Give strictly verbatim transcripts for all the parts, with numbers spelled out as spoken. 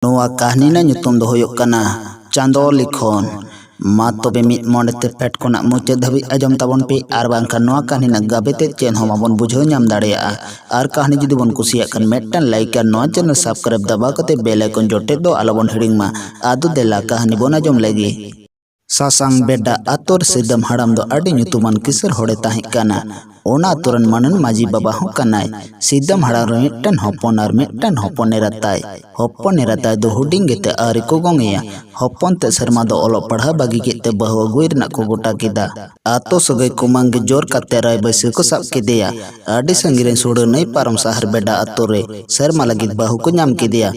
ᱱᱚᱣᱟ ᱠᱟᱹᱦᱱᱤ ᱨᱮᱱᱟᱜ ᱧᱩᱛᱩᱢ ᱫᱚ ᱦᱩᱭᱩᱜ ᱠᱟᱱᱟ ᱪᱟᱸᱫᱚ ᱞᱤᱠᱷᱚᱱ᱾ ᱢᱟ ᱛᱚᱵᱮ ᱢᱤᱫ ᱢᱚᱱᱮ ᱛᱮ ᱯᱷᱮᱰ ᱠᱷᱚᱱᱟᱜ ᱢᱩᱪᱟᱹᱫ ᱫᱷᱟᱹᱵᱤᱡ ᱟᱸᱡᱚᱢ ᱛᱟᱵᱚᱱ ᱯᱮ, ᱟᱨ ᱵᱟᱝᱠᱷᱟᱱ ᱱᱚᱣᱟ ᱠᱟᱹᱦᱱᱤ ᱨᱮᱱᱟᱜ ᱜᱟᱵᱮ ᱛᱮᱫ ᱪᱮᱫ ᱦᱚᱸ ᱵᱟᱵᱚᱱ ᱵᱩᱡᱷᱟᱹᱣ ᱧᱟᱢ ᱫᱟᱲᱮᱭᱟᱜᱼᱟ᱾ ᱟᱨ ᱠᱟᱹᱦᱱᱤ ᱡᱩᱫᱤ ᱵᱚᱱ ᱠᱩᱥᱤᱭᱟᱜ ᱠᱷᱟᱱ ᱢᱤᱫᱴᱟᱝ ᱞᱟᱭᱤᱠ ᱟᱨ ᱱᱚᱣᱟ ᱪᱮᱱᱮᱞ ᱥᱟᱵᱥᱠᱨᱟᱭᱤᱵ ᱫᱟᱵᱟᱣ ᱠᱟᱛᱮ ᱵᱮᱞ ᱟᱭᱠᱚᱱ ᱡᱚᱴᱮᱫ ᱫᱚ ᱟᱞᱚᱵᱚᱱ ᱦᱤᱲᱤᱧ ᱢᱟ᱾ ᱟᱫᱚ ᱫᱮᱞᱟ ᱠᱟᱹᱦᱱᱤ ᱵᱚᱱ ᱟᱸᱡᱚᱢ ᱞᱮᱜᱮ᱾ ᱥᱟᱥᱟᱝ ᱵᱮᱰᱟ ᱟᱛᱳ ᱨᱮ ᱥᱤᱫᱟᱹᱢ ᱦᱟᱲᱟᱢ ᱫᱚ ᱟᱹᱰᱤ ᱧᱩᱛᱩᱢᱟᱱ ᱠᱤᱥᱟᱹᱬ ᱦᱚᱲᱮ ᱛᱟᱦᱮᱸ ᱠᱟᱱᱟ᱾ ᱚᱱᱟ ᱟᱛᱳ ᱨᱮᱱ ᱢᱟᱹᱱᱟᱱ ᱢᱟᱹᱡᱷᱤ ᱵᱟᱵᱟ ᱦᱚᱸ ᱠᱟᱱᱟᱭ᱾ ᱥᱤᱫᱟᱹᱢ ᱦᱟᱲᱟᱢ ᱨᱮ ᱢᱤᱫᱴᱮᱱ ᱦᱚᱯᱚᱱ ᱟᱨ ᱢᱤᱫᱴᱮᱱ ᱦᱚᱯᱚᱱ ᱮᱨᱟ ᱛᱟᱭ᱾ ᱦᱚᱯᱚᱱ ᱮᱨᱟ ᱛᱟᱭ ᱫᱚ ᱦᱩᱰᱤᱧ ᱜᱮᱛᱮ ᱟᱹᱣᱨᱤ ᱠᱚ ᱜᱚᱝᱮᱭᱟ᱾ ᱦᱚᱯᱚᱱ ᱛᱮ ᱥᱮᱨᱢᱟ ᱫᱚ ᱚᱞᱚᱜ ᱯᱟᱲᱦᱟᱣ ᱵᱟᱹᱜᱤ ᱠᱮᱫ ᱛᱮ ᱵᱟᱹᱦᱩ ᱟᱹᱜᱩᱭ ᱨᱮᱱᱟᱜ ᱠᱚ ᱜᱚᱴᱟ ᱠᱮᱫᱟ᱾ ᱟᱛᱳ ᱥᱟᱹᱜᱟᱹᱭ ᱠᱩᱢᱟᱹᱝ ᱜᱮ ᱡᱳᱨ ᱠᱟᱛᱮ ᱨᱟᱭ ᱵᱟᱹᱭᱥᱤ ᱠᱚ ᱥᱟᱵ ᱠᱮᱫᱮᱭᱟ᱾ ᱟᱹᱰᱤ ᱥᱟᱺᱜᱤᱧ ᱨᱮᱱ ᱥᱩᱲᱟᱹ ᱱᱟᱹᱭ ᱯᱟᱨᱚᱢ ᱥᱟᱦᱟᱨ ᱵᱮᱰᱟ ᱟᱛᱳ ᱨᱮ ᱥᱮᱨᱢᱟ ᱞᱟᱹᱜᱤᱫ ᱵᱟᱹᱦᱩ ᱠᱚ ᱧᱟᱢ ᱠᱮᱫᱮᱭᱟ᱾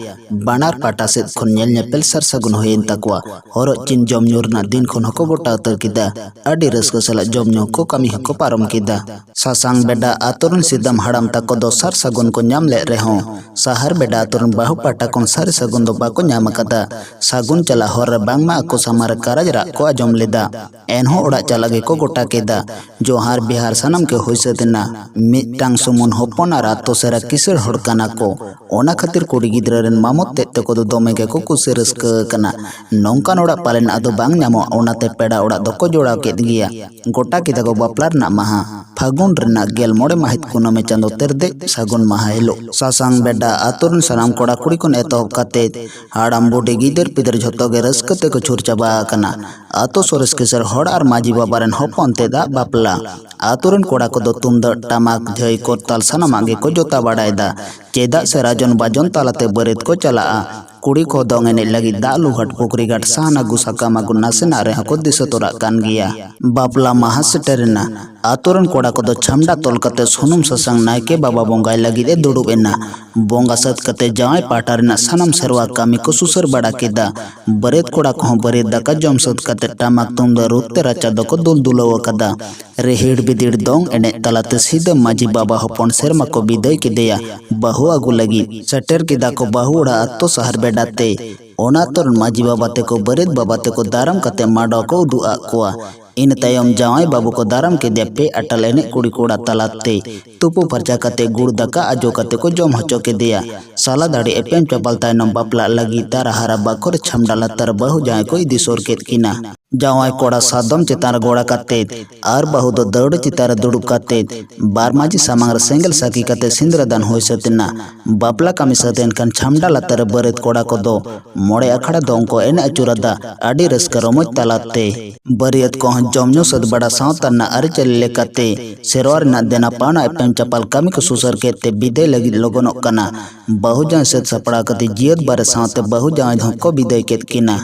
ᱵᱟᱱᱟᱨ ᱯᱟᱦᱴᱟ ᱥᱮᱫ ᱠᱷᱚᱱ ᱧᱮᱞ ᱧᱮᱯᱮᱞ ᱥᱟᱨ ᱥᱟᱹᱜᱩᱱ ᱦᱩᱭᱮᱱ ᱛᱟᱠᱚᱣᱟ᱾ ᱦᱚᱨᱚᱜ ᱪᱤᱱ ᱡᱚᱢ ᱧᱩ ᱨᱮᱱᱟᱜ ᱫᱤᱱ ᱠᱷᱚᱱ ᱦᱚᱸᱠᱚ ᱜᱚᱴᱟ ᱩᱛᱟᱹᱨ ᱠᱮᱫᱟ᱾ ᱟᱹᱰᱤ ᱨᱟᱹᱥᱠᱟᱹ ᱥᱟᱞᱟᱜ ᱡᱚᱢ ᱧᱩ ᱠᱚ ᱠᱟᱹᱢᱤ ᱦᱚᱸᱠᱚ ᱯᱟᱨᱚᱢ ᱠᱮᱫᱟ᱾ ᱥᱟᱥᱟᱝ ᱵᱮᱰᱟ ᱟᱛᱳ ᱨᱮᱱ ᱥᱤᱫᱟᱹᱢ ᱦᱟᱲᱟᱢ ᱛᱟᱠᱚ ᱫᱚ ᱥᱟᱨ ᱥᱟᱹᱜᱩᱱ ᱠᱚ ᱧᱟᱢ ᱞᱮᱫ ᱨᱮᱦᱚᱸ, ᱥᱟᱦᱟᱨ ᱵᱮᱰᱟ ᱟᱛᱳ ᱨᱮᱱ ᱵᱟᱹᱦᱩ ᱯᱟᱦᱴᱟ ᱠᱷᱚᱱ ᱥᱟᱹᱨᱤ ᱥᱟᱹᱜᱩᱱ ᱫᱚ ᱵᱟᱠᱚ ᱧᱟᱢ ᱟᱠᱟᱫᱟ᱾ ᱥᱟᱹᱜᱩᱱ ᱪᱟᱞᱟᱜ ᱦᱚᱨ ᱨᱮ ᱵᱟᱝᱢᱟ ᱟᱠᱚ ᱥᱟᱢᱟᱝ ᱨᱮ ᱠᱟᱨᱟᱡᱽ ᱨᱟᱜ ᱠᱚ ᱟᱸᱡᱚᱢ ᱞᱮᱫᱟ᱾ ᱮᱱᱦᱚᱸ ᱚᱲᱟᱜ ᱪᱟᱞᱟᱜ ᱜᱮᱠᱚ ᱜᱚᱴᱟ ᱠᱮᱫᱟ᱾ ᱡᱚᱦᱟᱨ ᱵᱮᱦᱟᱨ ᱥᱟᱱᱟᱢ ᱜᱮ ᱦᱩᱭ ᱥᱟᱹᱛ ᱮᱱᱟ᱾ ᱢᱤᱫᱴᱟᱝ ᱥᱩᱢᱩᱱ ᱦᱚᱯᱚᱱ ᱟᱨ ᱟᱛᱳ ᱥᱮᱨᱟ ᱠᱤᱥᱟᱹᱬ ᱦᱚᱲ ᱠᱟᱱᱟ ᱠᱚ᱾ ᱚᱱᱟ ᱠᱷᱟᱹᱛᱤᱨ ᱠᱩᱲᱤ ᱜᱤᱫᱽᱨᱟᱹ ᱨᱮᱱ ᱢᱟᱢᱚᱛ ᱛᱮᱫ ᱛᱟᱠᱚ ᱫᱚ ᱫᱚᱢᱮ ᱜᱮᱠᱚ ᱠᱩᱥᱤ ᱨᱟᱹᱥᱠᱟᱹ ᱟᱠᱟᱱᱟ᱾ ᱱᱚᱝᱠᱟᱱ ᱚᱲᱟᱜ ᱯᱟᱞᱮᱱ ᱟᱫᱚ ᱵᱟᱝ ᱧᱟᱢᱚᱜᱼᱟ, ᱚᱱᱟᱛᱮ ᱯᱮᱲᱟ ᱚᱲᱟᱜ ᱫᱚᱠᱚ ᱡᱚᱲᱟᱣ ᱠᱮᱫ ᱜᱮᱭᱟ᱾ ᱜᱚᱴᱟ ᱠᱮᱫᱟ ᱠᱚ ᱵᱟᱯᱞᱟ ᱨᱮᱱᱟᱜ ᱢᱟᱦᱟ᱾ ᱯᱷᱟᱹᱜᱩᱱ ᱨᱮᱱᱟᱜ ᱜᱮᱞ ᱢᱚᱬᱮ ᱢᱟᱹᱦᱤᱛ ᱠᱩᱱᱟᱹᱢᱤ ᱪᱟᱸᱫᱚ ᱛᱮᱨᱫᱮᱡ ᱥᱟᱹᱜᱩᱱ ᱢᱟᱦᱟ ᱦᱤᱞᱳᱜ᱾ ᱥᱟᱥᱟᱝ ᱵᱮᱰᱟ ᱟᱛᱳ ᱨᱮᱱ ᱥᱟᱱᱟᱢ ᱠᱚᱲᱟ ᱠᱩᱲᱤ ᱠᱷᱚᱱ ᱮᱛᱚᱦᱚᱵ ᱠᱟᱛᱮ ᱦᱟᱲᱟᱢ ᱵᱩᱰᱷᱤ ᱜᱤᱫᱟᱹᱨ ᱯᱤᱫᱟᱹᱨ ᱡᱷᱚᱛᱚ ᱜᱮ ᱨᱟᱹᱥᱠᱟᱹ ᱛᱮᱠᱚ ᱪᱷᱩᱨ ᱪᱟᱵᱟ ᱟᱠᱟᱱᱟ᱾ ᱟᱛᱳ ᱥᱚᱨᱮᱥ ᱠᱤᱥᱟᱹᱬ ᱦᱚᱲ ᱟᱨ ᱢᱟᱹᱡᱷᱤ ᱵᱟᱵᱟ ᱨᱮᱱ ᱦᱚᱯᱚᱱ ᱛᱮᱫᱟᱜ ᱵᱟᱯᱞᱟ᱾ ᱟᱛᱳ ᱨᱮᱱ ᱠᱚᱲᱟ ᱠᱚᱫᱚ ᱛᱩᱢᱫᱟᱜ, ᱴᱟᱢᱟᱠ, ᱡᱷᱟᱹᱭ, ᱠᱚᱨᱛᱟᱞ ᱥᱟᱱᱟᱢᱟᱜ ᱜᱮᱠᱚ ᱡᱚᱛᱟ ᱵᱟᱲᱟᱭᱮᱫᱟ᱾ ᱪᱮᱫᱟᱜ ᱥᱮ ᱨᱟᱡᱚᱱ ᱵᱟᱡᱚᱱ ᱛᱟᱞᱟᱛᱮ ᱵᱟᱹᱨᱭᱟᱹᱛ ᱠᱚ ᱪᱟᱞᱟᱜᱼᱟ᱾ ᱠᱩᱲᱤ ᱠᱚ ᱫᱚᱝ ᱮᱱᱮᱡ ᱞᱟᱹᱜᱤᱫ ᱫᱟᱜ ᱞᱩ ᱜᱷᱟᱴ, ᱯᱩᱠᱷᱨᱤ ᱜᱷᱟᱴ, ᱥᱟᱦᱟᱱ ᱟᱹᱜᱩ, ᱥᱟᱠᱟᱢ ᱟᱹᱜᱩ ᱱᱟᱥᱮᱱᱟᱜ ᱨᱮᱦᱚᱸ ᱠᱚ ᱫᱤᱥᱟᱹ ᱛᱚᱨᱟᱜ ᱠᱟᱱ ᱜᱮᱭᱟ᱾ ᱵᱟᱯᱞᱟ ᱢᱟᱦᱟ ᱥᱮᱴᱮᱨᱮᱱᱟ᱾ ᱟᱛᱳ ᱨᱮᱱ ᱠᱚᱲᱟ ᱠᱚᱫᱚ ᱪᱷᱟᱢᱰᱟ ᱛᱚᱞ ᱠᱟᱛᱮ ᱥᱩᱱᱩᱢ ᱥᱟᱥᱟᱝ ᱱᱟᱭᱠᱮ ᱵᱟᱵᱟ ᱵᱚᱸᱜᱟᱭ ᱞᱟᱹᱜᱤᱫ ᱮ ᱫᱩᱲᱩᱵ ᱮᱱᱟ᱾ ᱵᱚᱸᱜᱟ ᱥᱟᱹᱛ ᱠᱟᱛᱮ ᱡᱟᱶᱟᱭ ᱯᱟᱦᱴᱟ ᱨᱮᱱᱟᱜ ᱥᱟᱱᱟᱢ ᱥᱮᱨᱣᱟ ᱠᱟᱹᱢᱤ ᱠᱚ ᱥᱩᱥᱟᱹᱨ ᱵᱟᱲᱟ ᱠᱮᱫᱟ᱾ ᱵᱟᱹᱨᱭᱟᱹᱛ ᱠᱚᱲᱟ ᱠᱚᱦᱚᱸ ᱵᱟᱹᱨᱭᱟᱹᱛ ᱫᱟᱠᱟ ᱡᱚᱢ ᱥᱟᱹᱛ ᱠᱟᱛᱮ ᱴᱟᱢᱟᱠ ᱛᱩᱢᱫᱟᱜ ᱨᱩ ᱛᱮ ᱨᱟᱪᱟ ᱫᱚᱠᱚ ᱫᱩᱞ ᱫᱩᱞᱟᱹᱣ ᱟᱠᱟᱫᱟ᱾ ᱨᱤᱦᱤᱲ ᱵᱤᱫᱤᱲ ᱫᱚᱝ ᱮᱱᱮᱡ ᱛᱟᱞᱟᱛᱮ ᱥᱤᱫᱟᱹ ᱢᱟᱹᱡᱷᱤ ᱵᱟᱵᱟ ᱦᱚᱯᱚᱱ ᱥᱮᱨᱢᱟ ᱠᱚ ᱵᱤᱫᱟᱹᱭ ᱠᱮᱫᱮᱭᱟ ᱵᱟᱹᱦᱩ ᱟᱹᱜᱩ ᱞᱟᱹᱜᱤᱫ᱾ ᱥᱮᱴᱮᱨ ᱠᱮᱫᱟ ᱠᱚ ᱵᱟᱹᱦᱩ ᱚᱲᱟᱜ ᱟᱛᱳ ᱥᱟᱦᱟᱨ ᱵᱮᱰᱟ ᱛᱮ᱾ ᱚᱱᱟ ᱟᱛᱳ ᱨᱮᱱ ᱢᱟᱹᱡᱷᱤ ᱵᱟᱵᱟ ᱛᱮᱠᱚ ᱵᱟᱹᱨᱭᱟᱹᱛ ᱵᱟᱵᱟ ᱛᱮᱠᱚ ᱫᱟᱨᱟᱢ ᱠᱟᱛᱮ ᱢᱟᱰᱣᱟ ᱠᱚ ᱩᱫᱩᱜ ᱟᱫ ᱠᱚᱣᱟ᱾ ᱤᱱᱟᱹ ᱛᱟᱭᱚᱢ ᱡᱟᱶᱟᱭ ᱵᱟᱹᱵᱩ ᱠᱚ ᱫᱟᱨᱟᱢ ᱠᱮᱫᱮᱭᱟ ᱯᱮ ᱟᱴᱟᱞ ᱮᱱᱮᱡ ᱠᱩᱲᱤ ᱠᱚᱲᱟ ᱛᱟᱞᱟᱛᱮ᱾ ᱛᱩᱯᱩ ᱯᱷᱟᱨᱪᱟ ᱠᱟᱛᱮ ᱜᱩᱲ ᱫᱟᱠᱟ ᱟᱡᱚ ᱠᱟᱛᱮ ᱠᱚ ᱡᱚᱢ ᱦᱚᱪᱚ ᱠᱮᱫᱮᱭᱟ᱾ ᱥᱟᱞᱟ ᱫᱟᱲᱮ ᱮᱯᱮᱢ ᱪᱟᱯᱟᱞ ᱛᱟᱭᱱᱚᱢ ᱵᱟᱯᱞᱟᱜ ᱞᱟᱹᱜᱤᱫ ᱫᱟᱨᱟ ᱦᱟᱨᱟ ᱵᱟᱠᱷᱳᱞ ᱪᱷᱟᱢᱰᱟ ᱞᱟᱛᱟᱨ ᱵᱟᱹᱦᱩ ᱡᱟᱶᱟᱭ ᱠᱚ ᱤᱫᱤ ᱥᱩᱨ ᱠᱮᱫ ᱠᱤᱱᱟ᱾ ᱡᱟᱶᱟᱭ ᱠᱚᱲᱟ ᱥᱟᱫᱚᱢ ᱪᱮᱛᱟᱱ ᱨᱮ ᱜᱚᱲᱟ ᱠᱟᱛᱮ ᱟᱨ ᱵᱟᱹᱦᱩ ᱫᱚ ᱫᱟᱹᱣᱲᱟᱹ ᱪᱮᱛᱟᱱ ᱨᱮ ᱫᱩᱲᱩᱵ ᱠᱟᱛᱮ ᱵᱟᱨ ᱢᱟᱹᱡᱷᱤ ᱥᱟᱢᱟᱝ ᱨᱮ ᱥᱮᱸᱜᱮᱞ ᱥᱟᱹᱠᱷᱤ ᱠᱟᱛᱮ ᱥᱤᱸᱫᱽᱨᱟᱹ ᱫᱟᱱ ᱦᱩᱭ ᱥᱟᱹᱛ ᱮᱱᱟ᱾ ᱵᱟᱯᱞᱟ ᱠᱟᱹᱢᱤ ᱥᱟᱹᱛ ᱮᱱ ᱠᱷᱟᱱ ᱪᱷᱟᱢᱰᱟ ᱞᱟᱛᱟᱨ ᱨᱮ ᱵᱟᱹᱨᱭᱟᱹᱛ ᱠᱚᱲᱟ ᱠᱚᱫᱚ ᱢᱚᱬᱮ ᱟᱠᱷᱲᱟ ᱫᱚᱝ ᱠᱚ ᱮᱱᱮᱡ ᱟᱹᱪᱩᱨ ᱟᱫᱟ ᱟᱹᱰᱤ ᱨᱟᱹᱥᱠᱟᱹ ᱨᱚᱢᱚᱡᱽ ᱛᱟᱞᱟᱛᱮ᱾ ᱵᱟᱹᱨᱭᱟᱹᱛ ᱠᱚᱦᱚᱸ ᱡᱚᱢ ᱧᱩ ᱥᱟᱹᱛ ᱵᱟᱲᱟ ᱥᱟᱶᱛᱟ ᱨᱮᱱᱟᱜ ᱟᱹᱨᱤᱪᱟᱹᱞᱤ ᱞᱮᱠᱟᱛᱮ ᱥᱮᱨᱣᱟ ᱨᱮᱱᱟᱜ ᱫᱮᱱᱟ ᱯᱟᱣᱱᱟ ᱮᱯᱮᱢ ᱪᱟᱯᱟᱞ ᱠᱟᱹᱢᱤ ᱠᱚ ᱥᱩᱥᱟᱹᱨ ᱠᱮᱫ ᱛᱮ ᱵᱤᱫᱟᱹᱭ ᱞᱟᱹᱜᱤᱫ ᱞᱚᱜᱚᱱᱚᱜ ᱠᱟᱱᱟ᱾ ᱵᱟᱹᱦᱩ ᱡᱟᱶᱟᱭ ᱥᱟᱹᱛ ᱥᱟᱯᱲᱟᱣ ᱠᱟᱛᱮ ᱡᱤᱭᱟᱹᱛ ᱵᱟᱨᱮ ᱥᱟᱶᱛᱮ ᱵᱟᱹᱦᱩ ᱡᱟᱶᱟᱭ ᱦᱚᱸᱠᱚ ᱵᱤᱫᱟᱹᱭ ᱠᱮᱫ ᱠᱤᱱᱟ᱾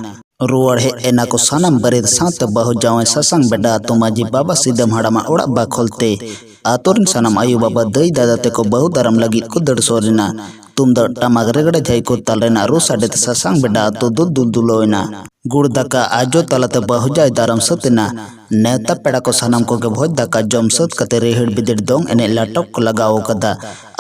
ᱨᱩᱣᱟᱹᱲ ᱦᱮᱡ ᱮᱱᱟ ᱠᱚ ᱥᱟᱱᱟᱢ ᱵᱟᱹᱨᱭᱟᱹᱛ ᱥᱟᱶᱛᱮ ᱵᱟᱹᱦᱩ ᱡᱟᱶᱟᱭ ᱥᱟᱥᱟᱝ ᱵᱮᱰᱟ ᱟᱹᱛᱩ ᱢᱟᱹᱡᱷᱤ ᱵᱟᱵᱟ ᱥᱤᱫᱟᱹᱢ ᱦᱟᱲᱟᱢᱟᱜ ᱚᱲᱟᱜ ᱵᱟᱠᱷᱳᱞ ᱛᱮ᱾ ᱟᱹᱛᱩ ᱨᱮᱱ ᱥᱟᱱᱟᱢ ᱟᱭᱳ ᱵᱟᱵᱟ ᱫᱟᱹᱭ ᱫᱟᱫᱟ ᱛᱮᱠᱚ ᱵᱟᱹᱦᱩ ᱫᱟᱨᱟᱢ ᱞᱟᱹᱜᱤᱫ ᱠᱚ ᱫᱟᱹᱲ ᱥᱚᱨ ᱮᱱᱟ᱾ ᱛᱩᱢᱫᱟᱹᱜ ᱴᱟᱢᱟᱠ ᱨᱮᱜᱽᱲᱟ ᱡᱷᱟᱹᱭ ᱠᱚ ᱛᱟᱞ ᱨᱮᱱᱟᱜ ᱨᱩ ᱥᱟᱰᱮ ᱛᱮ ᱥᱟᱥᱟᱝ ᱵᱮᱰᱟ ᱟᱹᱛᱩ ᱫᱩᱞ ᱫᱩᱞ ᱫᱩᱞᱟᱹᱣ ᱮᱱᱟ᱾ ᱜᱩᱲ ᱫᱟᱠᱟ ᱟᱡᱚ ᱛᱟᱞᱟᱛᱮ ᱵᱟᱹᱦᱩ ᱡᱟᱶᱟᱭ ᱫᱟᱨᱟᱢ ᱥᱟᱹᱛ ᱮᱱᱟ᱾ ᱱᱮᱣᱛᱟ ᱯᱮᱲᱟ ᱠᱚ ᱥᱟᱱᱟᱢ ᱠᱚᱜᱮ ᱵᱷᱚᱡᱽ ᱫᱟᱠᱟ ᱡᱚᱢ ᱥᱟᱹᱛ ᱠᱟᱛᱮ ᱨᱤᱦᱤᱲ ᱵᱤᱫᱤᱲ ᱫᱚᱝ ᱮᱱᱮᱡ ᱞᱟᱴᱚᱠ ᱠᱚ ᱞᱟᱜᱟᱣ ᱟᱠᱟᱫᱟ᱾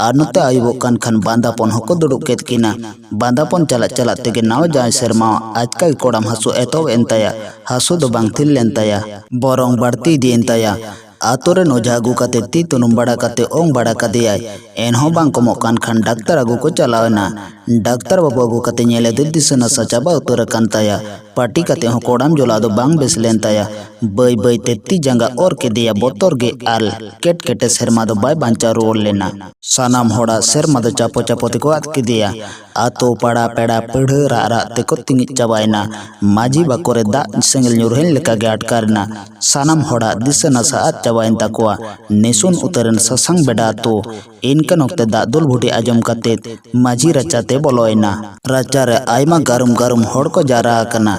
ᱟᱨ ᱱᱚᱛᱮ ᱟᱹᱭᱩᱵᱚᱜ ᱠᱟᱱ ᱠᱷᱟᱱ ᱵᱟᱸᱫᱟᱯᱚᱱ ᱦᱚᱸᱠᱚ ᱫᱩᱲᱩᱵ ᱠᱮᱫ ᱠᱤᱱᱟ᱾ ᱵᱟᱸᱫᱟᱯᱚᱱ ᱪᱟᱞᱟᱜ ᱪᱟᱞᱟᱜ ᱛᱮᱜᱮ ᱱᱟᱣᱟ ᱡᱟᱶᱟᱭ ᱥᱮᱨᱢᱟ ᱟᱪᱠᱟ ᱜᱮ ᱠᱚᱲᱟᱢ ᱦᱟᱹᱥᱩ ᱮᱛᱚᱦᱚᱵ ᱮᱱ ᱛᱟᱭᱟ᱾ ᱦᱟᱹᱥᱩ ᱫᱚ ᱵᱟᱝ ᱛᱷᱤᱨ ᱞᱮᱱ ᱛᱟᱭᱟ, ᱵᱚᱨᱚᱝ ᱵᱟᱹᱲᱛᱤ ᱤᱫᱤᱭᱮᱱ ᱛᱟᱭᱟ᱾ ᱟᱛᱳ ᱨᱮᱱ ᱚᱡᱷᱟ ᱟᱹᱜᱩ ᱠᱟᱛᱮ ᱛᱤ ᱛᱩᱱᱩᱢ ᱵᱟᱲᱟ ᱠᱟᱛᱮ ᱚᱝ ᱵᱟᱲᱟ ᱠᱟᱫᱮᱭᱟᱭ᱾ ᱮᱱᱦᱚᱸ ᱵᱟᱝ ᱠᱚᱢᱚᱜ ᱠᱟᱱ ᱠᱷᱟᱱ ᱰᱟᱠᱛᱟᱨ ᱟᱹᱜᱩ ᱠᱚ ᱪᱟᱞᱟᱣ ᱮᱱᱟ᱾ ᱰᱟᱠᱛᱟᱨ ᱵᱟᱹᱵᱩ ᱟᱹᱜᱩ ᱠᱟᱛᱮ ᱧᱮᱞ ᱮᱫᱮ ᱫᱤᱥᱟᱹ ᱱᱟᱥᱟ ᱪᱟᱵᱟ ᱩᱛᱟᱹᱨ ᱟᱠᱟᱱ ᱛᱟᱭᱟ᱾ ᱯᱟᱹᱴᱤ ᱠᱟᱛᱮ ᱦᱚᱸ ᱠᱚᱲᱟᱢ ᱡᱚᱞᱟ ᱫᱚ ᱵᱟᱝ ᱵᱮᱥ ᱞᱮᱱ ᱛᱟᱭᱟ᱾ ᱵᱟᱹᱭ ᱵᱟᱹᱭ ᱛᱮ ᱛᱤ ᱡᱟᱸᱜᱟ ᱚᱨ ᱠᱮᱫᱮᱭᱟ ᱵᱚᱛᱚᱨ ᱜᱮ ᱟᱨ ᱠᱮᱴ ᱠᱮᱴᱮ ᱥᱮᱨᱢᱟ ᱫᱚ ᱵᱟᱭ ᱵᱟᱧᱪᱟᱣ ᱨᱩᱣᱟᱹᱲ ᱞᱮᱱᱟ᱾ ᱥᱟᱱᱟᱢ ᱦᱚᱲᱟᱜ ᱥᱮᱨᱢᱟ ᱫᱚ ᱪᱟᱯᱚ ᱪᱟᱯᱚ ᱛᱮᱠᱚ ᱟᱫ ᱠᱮᱫᱮᱭᱟ᱾ ᱟᱛᱳ ᱯᱟᱲᱟ ᱯᱮᱲᱟ ᱯᱟᱹᱲᱦᱟᱹ ᱨᱟᱜ ᱨᱟᱜ ᱛᱮᱠᱚ ᱛᱤᱸᱜᱤᱡ ᱪᱟᱵᱟᱭᱮᱱᱟ᱾ ᱢᱟᱹᱡᱷᱤ ᱵᱟᱠᱚ ᱨᱮ ᱫᱟᱜ ᱥᱮᱸᱜᱮᱞ ᱧᱩᱨᱦᱟᱹᱭᱮᱱ ᱞᱮᱠᱟ ᱜᱮ ᱟᱴᱠᱟᱨ ᱮᱱᱟ᱾ ᱥᱟᱱᱟᱢ ᱦᱚᱲᱟᱜ ᱫᱤᱥᱟᱹ ᱱᱟᱥᱟ ᱟᱫ ᱪᱟᱵᱟᱭᱮᱱ ᱛᱟᱠᱚᱣᱟ᱾ ᱱᱤᱥᱩᱱ ᱩᱛᱟᱹᱨᱮᱱ ᱥᱟᱥᱟᱝ ᱵᱮᱰᱟ ᱟᱛᱳ᱾ ᱤᱱᱠᱟᱹᱱ ᱚᱠᱛᱮ ᱫᱟᱜ ᱫᱩᱞ ᱵᱷᱩᱴᱤ ᱟᱸᱡᱚᱢ ᱠᱟᱛᱮ ᱢᱟᱹᱡᱷᱤ ᱨᱟᱪᱟ ᱛᱮ ᱵᱚᱞᱚᱭᱮᱱᱟ᱾ ᱨᱟᱪᱟ ᱨᱮ ᱟᱭᱢᱟ ᱜᱟᱹᱨᱩᱢ ᱜᱟᱹᱨᱩᱢ ᱦᱚᱲ ᱠᱚ ᱡᱟᱣᱨᱟ ᱟᱠᱟᱱᱟ᱾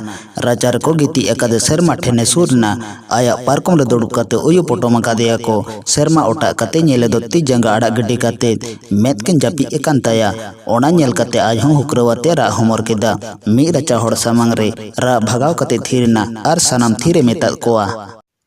ᱨᱟᱪᱟ ᱨᱮᱠᱚ ᱜᱤᱛᱤᱡ ᱟᱠᱟᱫᱮ ᱥᱮᱨᱢᱟ ᱴᱷᱮᱱᱮ ᱥᱩᱨ ᱮᱱᱟ᱾ ᱟᱭᱟᱜ ᱯᱟᱨᱠᱚᱢ ᱨᱮ ᱫᱩᱲᱩᱵ ᱠᱟᱛᱮ ᱩᱭᱩ ᱯᱚᱴᱚᱢ ᱟᱠᱟᱫᱮᱭᱟ ᱠᱚ᱾ ᱥᱮᱨᱢᱟ ᱚᱴᱟᱜ ᱠᱟᱛᱮ ᱧᱮᱞᱮ ᱫᱚ ᱛᱤ ᱡᱟᱸᱜᱟ ᱟᱲᱟᱜ ᱜᱤᱰᱤ ᱠᱟᱛᱮ ᱢᱮᱫ ᱠᱤᱱ ᱡᱟᱹᱯᱤᱫ ᱟᱠᱟᱱ ᱛᱟᱭᱟ᱾ ᱚᱱᱟ ᱧᱮᱞ ᱠᱟᱛᱮ ᱟᱡ ᱦᱚᱸ ᱦᱩᱠᱨᱟᱹᱣ ᱟᱛᱮ ᱨᱟᱜ ᱦᱚᱢᱚᱨ ᱠᱮᱫᱟ᱾ ᱢᱤᱫ ᱨᱟᱪᱟ ᱦᱚᱲ ᱥᱟᱢᱟᱝ ᱨᱮ ᱨᱟᱜ ᱵᱷᱟᱜᱟᱣ ᱠᱟᱛᱮ ᱛᱷᱤᱨ ᱮᱱᱟ ᱟᱨ ᱥᱟᱱᱟᱢ ᱛᱷᱤᱨ ᱮ ᱢᱮᱛᱟᱫ ᱠᱚᱣᱟ᱾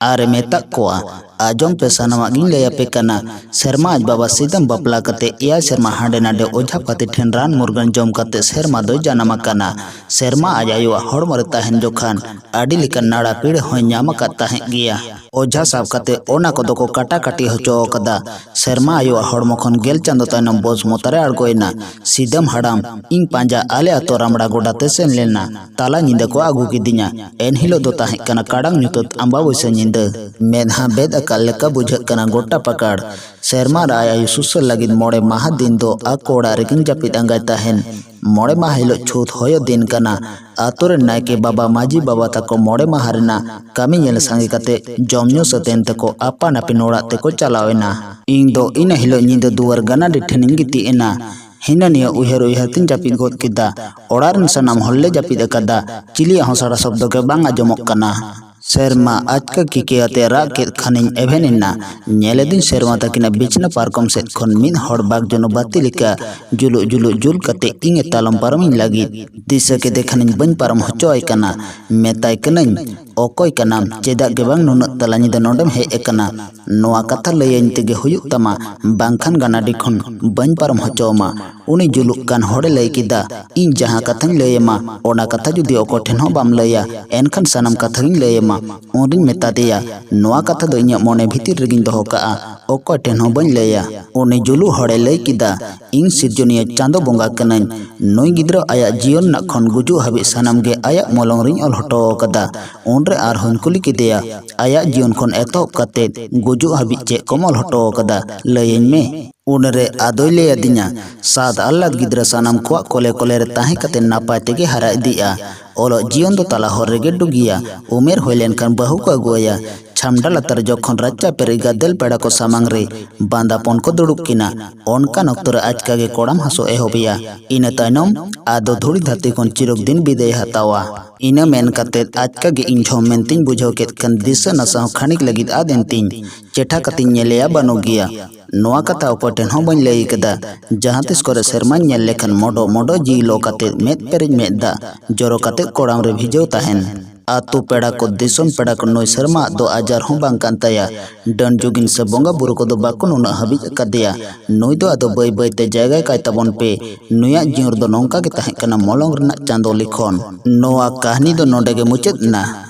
ᱟᱨ ᱮ ᱢᱮᱛᱟᱫ ᱠᱚᱣᱟ, ᱟᱸᱡᱚᱢ ᱯᱮ, ᱥᱟᱱᱟᱢᱟᱜ ᱜᱤᱧ ᱞᱟᱹᱭ ᱟᱯᱮ ᱠᱟᱱᱟ᱾ ᱥᱮᱨᱢᱟ ᱟᱡ ᱵᱟᱵᱟ ᱥᱤᱫᱟᱹᱢ ᱵᱟᱯᱞᱟ ᱠᱟᱛᱮ ᱮᱭᱟᱭ ᱥᱮᱨᱢᱟ ᱦᱟᱸᱰᱮ ᱱᱟᱰᱮ ᱚᱡᱷᱟ ᱯᱟᱹᱛᱤ ᱴᱷᱮᱱ ᱨᱟᱱ ᱢᱩᱨᱜᱟᱹᱱ ᱡᱚᱢ ᱠᱟᱛᱮ ᱥᱮᱨᱢᱟ ᱫᱚᱭ ᱡᱟᱱᱟᱢ ᱟᱠᱟᱱᱟ᱾ ᱥᱮᱨᱢᱟ ᱟᱡ ᱟᱭᱳᱣᱟᱜ ᱦᱚᱲᱢᱚ ᱨᱮ ᱛᱟᱦᱮᱱ ᱡᱚᱠᱷᱟᱱ ᱟᱹᱰᱤ ᱞᱮᱠᱟᱱ ᱱᱟᱲᱟ ᱯᱤᱲᱟᱹ ᱦᱚᱸᱭ ᱧᱟᱢ ᱟᱠᱟᱫ ᱛᱟᱦᱮᱸᱫ ᱜᱮᱭᱟ᱾ ᱚᱡᱷᱟ ᱥᱟᱵ ᱠᱟᱛᱮ ᱚᱱᱟ ᱠᱚᱫᱚ ᱠᱚ ᱠᱟᱴᱟ ᱠᱟᱴᱤ ᱦᱚᱪᱚ ᱟᱠᱟᱫᱟ᱾ ᱥᱮᱨᱢᱟ ᱟᱭᱳᱣᱟᱜ ᱦᱚᱲᱢᱚ ᱠᱷᱚᱱ ᱜᱮᱞ ᱪᱟᱸᱫᱚ ᱛᱟᱭᱱᱚᱢ ᱵᱚᱥ ᱢᱚᱛᱟ ᱨᱮ ᱟᱬᱜᱚᱭᱮᱱᱟ᱾ ᱥᱤᱫᱟᱹᱢ ᱦᱟᱲᱟᱢ ᱤᱧ ᱯᱟᱸᱡᱟ ᱟᱞᱮ ᱟᱛᱳ ᱨᱟᱢᱲᱟ ᱜᱚᱰᱟ ᱛᱮ ᱥᱮᱱ ᱞᱮᱱᱟ᱾ ᱛᱟᱞᱟ ᱧᱤᱫᱟᱹ ᱠᱚ ᱟᱹᱜᱩ ᱠᱤᱫᱤᱧᱟ᱾ ᱮᱱᱦᱤᱞᱳᱜ ᱫᱚ ᱛᱟᱦᱮᱸ ᱠᱟᱱᱟ ᱠᱟᱲᱟᱝ ᱧᱩᱛᱟᱹᱛ ᱟᱢᱵᱟᱵᱟᱹᱥᱭᱟᱹ ᱧᱤᱫᱟᱹ᱾ ᱢᱮᱫᱦᱟ ᱵᱮᱫ ᱟᱠᱟᱫ ᱞᱮᱠᱟ ᱵᱩᱡᱷᱟᱹᱜ ᱠᱟᱱᱟ ᱜᱚᱴᱟ ᱯᱟᱠᱟᱲ᱾ ᱥᱮᱨᱢᱟ ᱨᱮ ᱟᱭ ᱟᱭᱳ ᱥᱩᱥᱟᱹᱨ ᱞᱟᱹᱜᱤᱫ ᱢᱚᱬᱮ ᱢᱟᱦᱟ ᱫᱤᱱ ᱫᱚ ᱟᱠᱚ ᱚᱲᱟᱜ ᱨᱮᱠᱤᱱ ᱡᱟᱹᱯᱤᱫ ᱟᱸᱜᱟᱭ ᱛᱟᱦᱮᱱ᱾ ᱢᱚᱬᱮ ᱢᱟᱦᱟ ᱦᱤᱞᱳᱜ ᱪᱷᱩᱛ ᱦᱚᱭᱚ ᱫᱤᱱ ᱠᱟᱱᱟ᱾ ᱟᱛᱳ ᱨᱮᱱ ᱱᱟᱭᱠᱮ ᱵᱟᱵᱟ, ᱢᱟᱹᱡᱷᱤ ᱵᱟᱵᱟ ᱛᱟᱠᱚ ᱢᱚᱬᱮ ᱢᱟᱦᱟ ᱨᱮᱱᱟᱜ ᱠᱟᱹᱢᱤ ᱧᱮᱞ ᱥᱟᱸᱜᱮ ᱠᱟᱛᱮ ᱡᱚᱢ ᱧᱩ ᱥᱟᱹᱛ ᱮᱱ ᱛᱮᱠᱚ ᱟᱯᱟᱱ ᱟᱹᱯᱤᱱ ᱚᱲᱟᱜ ᱛᱮᱠᱚ ᱪᱟᱞᱟᱣ ᱮᱱᱟ᱾ ᱤᱧ ᱫᱚ ᱤᱱᱟᱹ ᱦᱤᱞᱳᱜ ᱧᱤᱫᱟᱹ ᱫᱩᱣᱟᱹᱨ ᱜᱟᱱᱟᱰᱤ ᱴᱷᱮᱱᱤᱧ ᱜᱤᱛᱤᱡ ᱮᱱᱟ᱾ ᱦᱤᱱᱟᱹ ᱱᱤᱭᱟᱹ ᱩᱭᱦᱟᱹᱨ ᱩᱭᱦᱟᱹᱨ ᱛᱤᱧ ᱡᱟᱹᱯᱤᱫ ᱜᱚᱫ ᱠᱮᱫᱟ᱾ ᱚᱲᱟᱜ ᱨᱮᱱ ᱥᱟᱱᱟᱢ ᱦᱚᱲ ᱞᱮ ᱡᱟᱹᱯᱤᱫ ᱟᱠᱟᱫᱟ᱾ ᱪᱤᱞᱤᱭᱟᱜ ᱦᱚᱸ ᱥᱟᱲᱟ ᱥᱚᱵᱫᱚ ᱜᱮ ᱵᱟᱝ ᱟᱸᱡᱚᱢᱚᱜ ᱠᱟᱱᱟ᱾ ᱥᱮᱨᱢᱟ ᱟᱪᱠᱟ ᱠᱤᱠᱮ ᱟᱛᱮ ᱨᱟᱜ ᱠᱮᱫ ᱠᱷᱟᱱᱤᱧ ᱮᱵᱷᱮᱱ ᱮᱱᱟ᱾ ᱧᱮᱞᱮᱫᱤᱧ ᱥᱮᱨᱢᱟ ᱛᱟᱹᱠᱤᱱᱟᱜ ᱵᱤᱪᱷᱱᱟᱹ ᱯᱟᱨᱠᱚᱢ ᱥᱮᱫ ᱠᱷᱚᱱ ᱢᱤᱫ ᱦᱚᱲ ᱵᱟᱜᱽ ᱡᱚᱱᱚ ᱵᱟᱹᱛᱤ ᱞᱮᱠᱟ ᱡᱩᱞᱩᱜ ᱡᱩᱞᱩᱜ ᱡᱩᱞ ᱠᱟᱛᱮ ᱤᱧ ᱮ ᱛᱟᱞᱚᱢ ᱯᱟᱨᱚᱢᱤᱧ ᱞᱟᱹᱜᱤᱫ᱾ ᱫᱤᱥᱟᱹ ᱠᱮᱫᱮ ᱠᱷᱟᱱᱤᱧ ᱵᱟᱹᱧ ᱯᱟᱨᱚᱢ ᱦᱚᱪᱚᱣᱟᱭ ᱠᱟᱱᱟ᱾ ᱢᱮᱛᱟᱭ ᱠᱟᱹᱱᱟᱹᱧ, "ᱚᱠᱚᱭ ᱠᱟᱱᱟᱢ? ᱪᱮᱫᱟᱜ ᱜᱮ ᱵᱟᱝ ᱱᱩᱱᱟᱹᱜ ᱛᱟᱞᱟ ᱧᱤᱫᱟᱹ ᱱᱚᱰᱮᱢ ᱦᱮᱡ ᱟᱠᱟᱱᱟ? ᱱᱚᱣᱟ ᱠᱟᱛᱷᱟ ᱞᱟᱹᱭᱟᱹᱧ ᱛᱮᱜᱮ ᱦᱩᱭᱩᱜ ᱛᱟᱢᱟ, ᱵᱟᱝᱠᱷᱟᱱ ᱜᱟᱱᱟᱰᱤ ᱠᱷᱚᱱ ᱵᱟᱹᱧ ᱯᱟᱨᱚᱢ ᱦᱚᱪᱚᱣᱟᱢᱟ᱾" ᱩᱱᱤ ᱡᱩᱞᱩᱜ ᱠᱟᱱ ᱦᱚᱲᱮ ᱞᱟᱹᱭ ᱠᱮᱫᱟ, "ᱤᱧ ᱡᱟᱦᱟᱸ ᱠᱟᱛᱷᱟᱧ ᱞᱟᱹᱭ ᱟᱢᱟ, ᱚᱱᱟ ᱠᱟᱛᱷᱟ ᱡᱩᱫᱤ ᱚᱠᱚᱭ ᱴᱷᱮᱱ ᱦᱚᱸ ᱵᱟᱢ ᱞᱟᱹᱭᱟ, ᱮᱱᱠᱷᱟᱱ ᱥᱟᱱᱟᱢ ᱠᱟᱛᱷᱟ ᱜᱤᱧ ᱞᱟᱹᱭ ᱟᱢᱟ᱾" ᱩᱱᱨᱤᱧ ᱢᱮᱛᱟ ᱫᱮᱭᱟ, "ᱱᱚᱣᱟ ᱠᱟᱛᱷᱟ ᱫᱚ ᱤᱧᱟᱹᱜ ᱢᱚᱱᱮ ᱵᱷᱤᱛᱤᱨ ᱨᱮᱜᱤᱧ ᱫᱚᱦᱚ ᱠᱟᱜᱼᱟ, ᱚᱠᱚᱭ ᱴᱷᱮᱱ ᱦᱚᱸ ᱵᱟᱹᱧ ᱞᱟᱹᱭᱟ᱾" ᱩᱱᱤ ᱡᱩᱞᱩᱜ ᱦᱚᱲᱮ ᱞᱟᱹᱭ ᱠᱮᱫᱟ, "ᱤᱧ ᱥᱤᱨᱡᱚᱱᱤᱭᱟᱹ ᱪᱟᱸᱫᱚ ᱵᱚᱸᱜᱟ ᱠᱟᱹᱱᱟᱹᱧ᱾ ᱱᱩᱭ ᱜᱤᱫᱽᱨᱟᱹ ᱟᱭᱟᱜ ᱡᱤᱭᱚᱱ ᱨᱮᱱᱟᱜ ᱠᱷᱚᱱ ᱜᱩᱡᱩᱜ ᱦᱟᱹᱵᱤᱡ ᱥᱟᱱᱟᱢ ᱜᱮ ᱟᱭᱟᱜ ᱢᱚᱞᱚᱝ ᱨᱤᱧ ᱚᱞ ᱦᱚᱴᱚ ᱟᱠᱟᱫᱟ᱾" ᱩᱱᱨᱮ ᱟᱨᱦᱚᱸᱧ ᱠᱩᱞᱤ ᱠᱮᱫᱮᱭᱟ, "ᱟᱭᱟᱜ ᱡᱤᱭᱚᱱ ᱠᱷᱚᱱ ᱮᱛᱚᱦᱚᱵ ᱠᱟᱛᱮ ᱜᱩᱡᱩᱜ ᱦᱟᱹᱵᱤᱡ ᱪᱮᱫ ᱠᱚᱢ ᱚᱞ ᱦᱚᱴᱚ ᱟᱠᱟᱫᱟ? ᱞᱟᱹᱭᱟᱹᱧ ᱢᱮ᱾" ᱩᱱᱨᱮ ᱟᱫᱚᱭ ᱞᱟᱹᱭ ᱟᱹᱫᱤᱧᱟ, ᱥᱟᱫ ᱟᱦᱞᱟᱫ ᱜᱤᱫᱽᱨᱟᱹ ᱥᱟᱱᱟᱢ ᱠᱚᱣᱟᱜ ᱠᱚᱞᱮ ᱠᱚᱞᱮ ᱨᱮ ᱛᱟᱦᱮᱸ ᱠᱟᱛᱮ ᱱᱟᱯᱟᱭ ᱛᱮᱜᱮ ᱦᱟᱨᱟ ᱤᱫᱤᱜᱼᱟ᱾ ᱚᱞᱚᱜ ᱡᱤᱭᱚᱱ ᱫᱚ ᱛᱟᱞᱟ ᱦᱚᱨ ᱨᱮᱜᱮ ᱰᱩᱜᱤᱭᱟ᱾ ᱩᱢᱮᱨ ᱦᱩᱭ ᱞᱮᱱᱠᱷᱟᱱ ᱵᱟᱹᱦᱩ ᱠᱚ ᱟᱹᱜᱩᱣᱟᱭᱟ᱾ ᱪᱷᱟᱢᱰᱟ ᱞᱟᱛᱟᱨ ᱡᱚᱠᱷᱚᱱ ᱨᱟᱪᱟ ᱯᱮᱨᱮᱡ ᱜᱟᱫᱮᱞ ᱯᱮᱲᱟ ᱠᱚ ᱥᱟᱢᱟᱝ ᱨᱮ ᱵᱟᱸᱫᱟᱯᱚᱱ ᱠᱚ ᱫᱩᱲᱩᱵ ᱠᱤᱱᱟ, ᱚᱱᱠᱟᱱ ᱚᱠᱛᱚ ᱨᱮ ᱟᱪᱠᱟ ᱜᱮ ᱠᱚᱲᱟᱢ ᱦᱟᱹᱥᱩ ᱮᱦᱚᱵ ᱮᱭᱟ᱾ ᱤᱱᱟᱹ ᱛᱟᱭᱱᱚᱢ ᱟᱫᱚ ᱫᱷᱩᱲᱤ ᱫᱷᱟᱹᱨᱛᱤ ᱠᱷᱚᱱ ᱪᱤᱨᱚᱠ ᱫᱤᱱ ᱵᱤᱫᱟᱹᱭ ᱦᱟᱛᱟᱣᱟ᱾ ᱤᱱᱟᱹ ᱢᱮᱱ ᱠᱟᱛᱮ ᱟᱪᱠᱟ ᱜᱮ ᱤᱧ ᱡᱷᱚᱢ ᱢᱮᱱᱛᱤᱧ ᱵᱩᱡᱷᱟᱹᱣ ᱠᱮᱫ ᱠᱷᱟᱱ ᱫᱤᱥᱟᱹ ᱱᱟᱥᱟ ᱦᱚᱸ ᱠᱷᱟᱹᱱᱤᱠ ᱞᱟᱹᱜᱤᱫ ᱟᱫ ᱮᱱ ᱛᱤᱧ᱾ ᱪᱮᱴᱷᱟ ᱠᱟᱛᱮᱧ ᱧᱮᱞᱮᱭᱟ, ᱵᱟᱹᱱᱩᱜ ᱜᱮᱭᱟ᱾ ᱱᱚᱣᱟ ᱠᱟᱛᱷᱟ ᱚᱠᱚᱭ ᱴᱷᱮᱱ ᱦᱚᱸ ᱵᱟᱹᱧ ᱞᱟᱹᱭ ᱠᱟᱫᱟ᱾ ᱡᱟᱦᱟᱸ ᱛᱤᱥ ᱠᱚᱨᱮ ᱥᱮᱨᱢᱟᱧ ᱧᱮᱞ ᱞᱮᱠᱷᱟᱱ ᱢᱚᱰᱚ ᱢᱚᱰᱚ ᱡᱤᱣᱤ ᱞᱚ ᱠᱟᱛᱮ ᱢᱮᱫ ᱯᱮᱨᱮᱡ ᱢᱮᱫ ᱫᱟᱜ ᱡᱚᱨᱚ ᱠᱟᱛᱮ ᱠᱚᱲᱟᱢ ᱨᱮ ᱵᱷᱤᱡᱟᱹᱣ ᱛᱟᱦᱮᱱ᱾ ᱟᱛᱳ ᱯᱮᱲᱟ ᱠᱚ, ᱫᱤᱥᱚᱢ ᱯᱮᱲᱟ ᱠᱚ, ᱱᱩᱭ ᱥᱮᱨᱢᱟ ᱟᱜ ᱫᱚ ᱟᱡᱟᱨ ᱦᱚᱸ ᱵᱟᱝ ᱠᱟᱱ ᱛᱟᱭᱟ᱾ ᱰᱟᱹᱱ ᱡᱩᱜᱤᱱ ᱥᱮ ᱵᱚᱸᱜᱟ ᱵᱩᱨᱩ ᱠᱚᱫᱚ ᱵᱟᱠᱚ ᱱᱩᱱᱟᱹᱜ ᱦᱟᱹᱵᱤᱡ ᱟᱠᱟᱫᱮᱭᱟ᱾ ᱱᱩᱭ ᱫᱚ ᱟᱫᱚ ᱵᱟᱹᱭ ᱵᱟᱹᱭ ᱛᱮ ᱡᱟᱭᱜᱟᱭ ᱠᱟᱭ ᱛᱟᱵᱚᱱ ᱯᱮ᱾ ᱱᱩᱭᱟᱜ ᱡᱤᱭᱚᱱ ᱨᱮᱫᱚ ᱱᱚᱝᱠᱟ ᱜᱮ ᱛᱟᱦᱮᱸ ᱠᱟᱱᱟ ᱢᱚᱞᱚᱝ ᱨᱮᱱᱟᱜ ᱪᱟᱸᱫᱚ ᱞᱤᱠᱷᱚᱱ᱾ ᱱᱚᱣᱟ ᱠᱟᱹᱦᱱᱤ ᱫᱚ ᱱᱚᱰᱮ ᱜᱮ ᱢᱩᱪᱟᱹᱫ ᱮᱱᱟ᱾